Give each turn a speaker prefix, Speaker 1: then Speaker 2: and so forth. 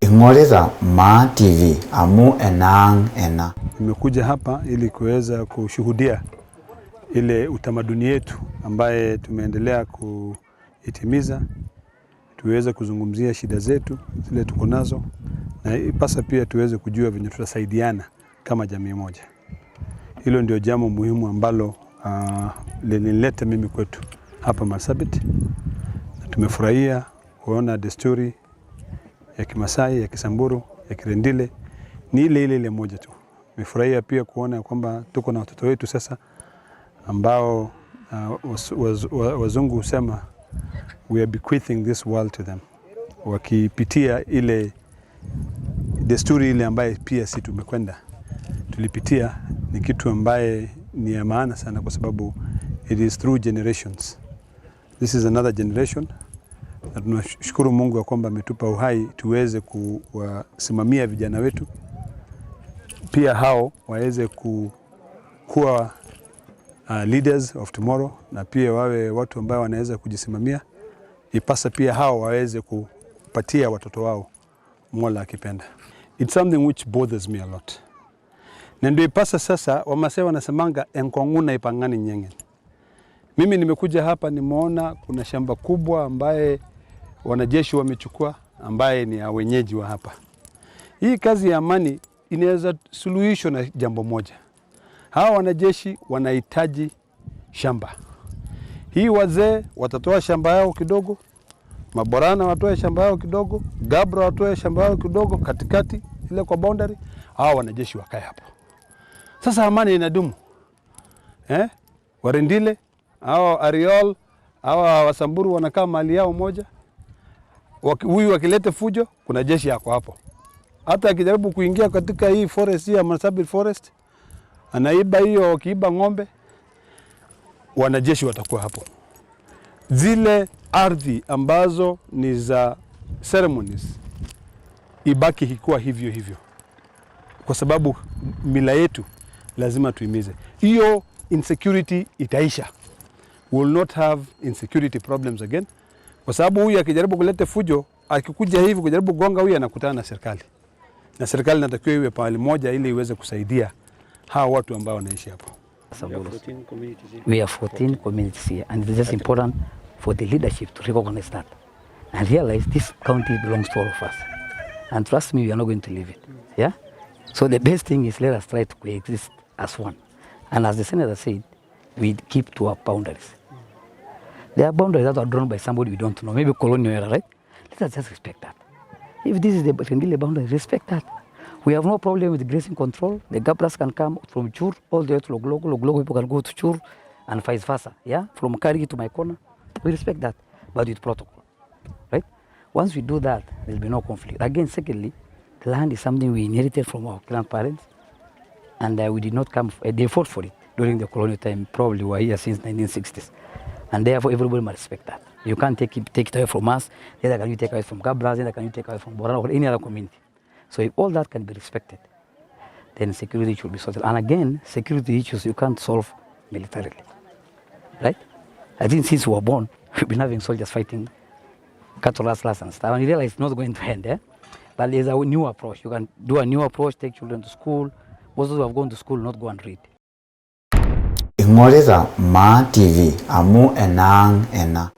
Speaker 1: Ing'orita Maa TV amu enaang' ena.
Speaker 2: Nimekuja hapa ili kuweza kushuhudia ile utamaduni yetu ambaye tumeendelea kuitimiza, tuweze kuzungumzia shida zetu zile tuko nazo, na ipasa pia tuweze kujua venye tutasaidiana kama jamii moja. Hilo ndio jambo muhimu ambalo lilinileta mimi kwetu hapa Marsabit, na tumefurahia kuona desturi ya Kimasai, ya Kisamburu, ya Kirendile ni ile ile ile moja tu. Nimefurahia pia kuona kwamba tuko na watoto wetu sasa ambao wazungu husema we are bequeathing this world to them, wakipitia ile desturi ile ambaye pia si tumekwenda tulipitia, ni kitu ambaye ni ya maana sana, kwa sababu it is through generations. This is another generation, na tunashukuru Mungu ya kwamba ametupa uhai tuweze kuwasimamia vijana wetu, pia hao waweze kuwa leaders of tomorrow, na pia wawe watu ambao wanaweza kujisimamia. Ipasa pia hao waweze kupatia watoto wao, Mola akipenda. It's something which bothers me a lot, na ndio ipasa sasa, Wamasai wanasemanga enkong'u naipang'a ninye eng'en. Mimi nimekuja hapa nimeona kuna shamba kubwa ambaye wanajeshi wamechukua ambaye ni ya wenyeji wa hapa. Hii kazi ya amani inaweza suluhishwa na jambo moja. Hawa wanajeshi wanahitaji shamba. Hii wazee watatoa shamba yao kidogo, Maborana watoe shamba yao kidogo, Gabra watoe shamba yao kidogo, katikati ile kwa boundary, hawa wanajeshi wakae hapo. Sasa amani inadumu eh? Warendile hawa Ariol hawa Wasamburu wanakaa mali yao moja, huyu akileta fujo, kuna jeshi yako hapo. Hata akijaribu kuingia katika hii forest hii ya Marsabit forest, anaiba hiyo, wakiiba ng'ombe, wanajeshi watakuwa hapo. Zile ardhi ambazo ni za ceremonies ibaki ikiwa hivyo hivyo, kwa sababu mila yetu lazima tuimize. Hiyo insecurity itaisha, we will not have insecurity problems again, kwa sababu huyu akijaribu kuleta fujo, akikuja hivi kujaribu kugonga huyu, anakutana na serikali, na serikali inatakiwa iwe pahali moja ili iweze kusaidia hawa watu ambao wanaishi hapo.
Speaker 3: Samburu.
Speaker 4: 14 communities here.
Speaker 3: We have 14 communities here, and it's just important for the leadership to recognize that and realize this county belongs to all of us. And trust me, we are not going to leave it. Yeah? So the best thing is let us try to coexist as one. And as the senator said, we keep to our boundaries. There are boundaries that are drawn by somebody we don't know, maybe colonial era, right? Let us just respect that. If this is the Rendille boundary, respect that. We have no problem with grazing control. The Gabras can come from Chur all the way to Loglogo. Loglogo people can go to Chur and vice versa. Yeah, from Karigi to Maikona. We respect that, but with protocol, right? Once we do that, there will be no conflict. Again, secondly, the land is something we inherited from our grandparents, and we did not come, they fought for it during the colonial time, probably were here since 1960s. And therefore, everybody must respect that. You can't take it away from us, neither can you take away from Gabras, neither can you take away from Borana or any other community. So if all that can be respected, then security should be sorted. And again, security issues you can't solve militarily, right? I think since we were born, we've been having soldiers fighting cattle rustlers and stuff, and you realize it's not going to end, eh? But there's a new approach. You can do a new approach, take children to school. Most of who have gone to school not go and read.
Speaker 1: Ing'orita Maa TV amu enaang' ena.